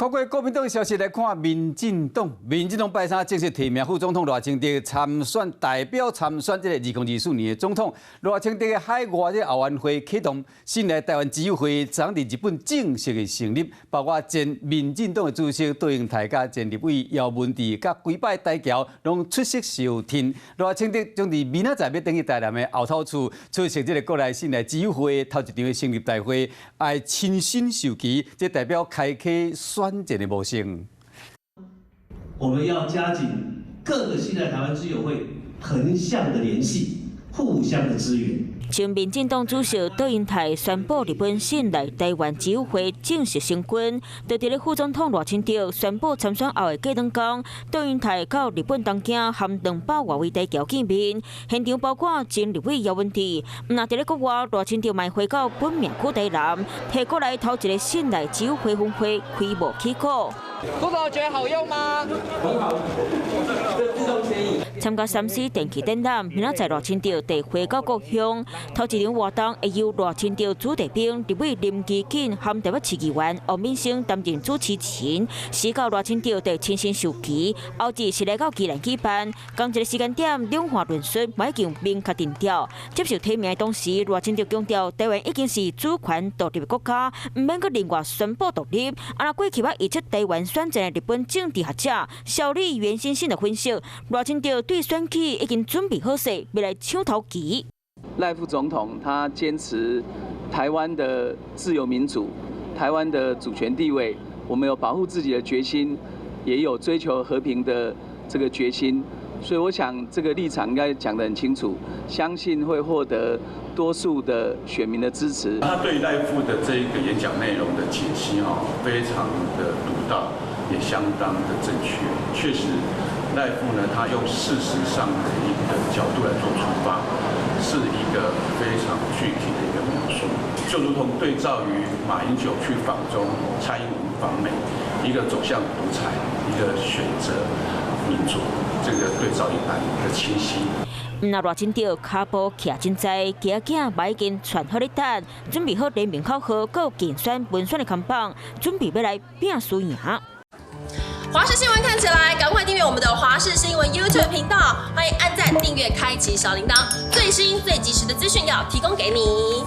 透過國民黨的消息來看，民進黨，民進黨拜三正式提名副總統賴清德參選，代表參選這個2024年的總統。賴清德的海外的後援會啟動，信賴台灣之友會昨佇日本正式的成立，包括前民進黨的主席卓榮泰、佮前立委姚文智、佮幾擺台僑攏出席受聽。賴清德將佇明仔載欲轉去台南的後土厝出席這個國內信賴之友會頭一場的成立大會，愛親身授旗，這代表開啟選戰的模式。我們要加緊各個信賴台灣之友會橫向的聯繫，互相的支援。前民進黨主席卓榮泰宣布日本信賴台灣之友會正式成軍。就佇咧副總統賴清德宣布參選後的隔兩工，卓榮泰到日本東京和200外位台僑見面，現場包括前立委姚文智。毋但佇咧國外，賴清德嘛回到本命區台南，提國內頭一个信賴之友會分會開幕起鼓。副總覺得好用嗎？很好，這自動牽引。參加3C 電器展覽，明仔載賴清德會回到故鄉，頭一場活動會由賴清德子弟兵立委林宜瑾和台北市議員王敏生擔任主持人，時到賴清德佇親身授旗，後日是來到宜蘭舉辦。仝一个時間點，兩岸論述已經明確定調。接受提名的同時，賴清德強調，台灣已經是主權獨立的國家，毋免閣另外宣布獨立。啊，若過去捌預測台灣選戰的日本政治學者小笠原欣幸的分析，賴清德對選舉已經準備好勢，欲來搶頭旗。賴副總統他堅持台灣的自由民主、台灣的主權地位，我們有保護自己的決心，也有追求和平的這個決心，所以我想這個立場應該講得很清楚，相信會獲得多數的選民的支持。他對賴副的這一個演講內容的解析，哈，非常的獨到，也相當的正確。確實，賴副呢，他用事實上的一個角度來做出發，是一個非常具體的一個描述，就如同對照於馬英九去訪中、蔡英文訪美，一個走向獨裁，一個選擇民主，這個對照一般的清晰。毋但賴清德跤步徛真濟，囝仔嘛已經串好咧等，準備好聯名口號、閣競選文宣的看板，準備欲來拼輸贏。華視新聞看起來，趕快訂閱我們的華視新聞 YouTube 頻道，歡迎按讚、訂閱、開啟小鈴鐺，最新最及時的資訊要提供給你。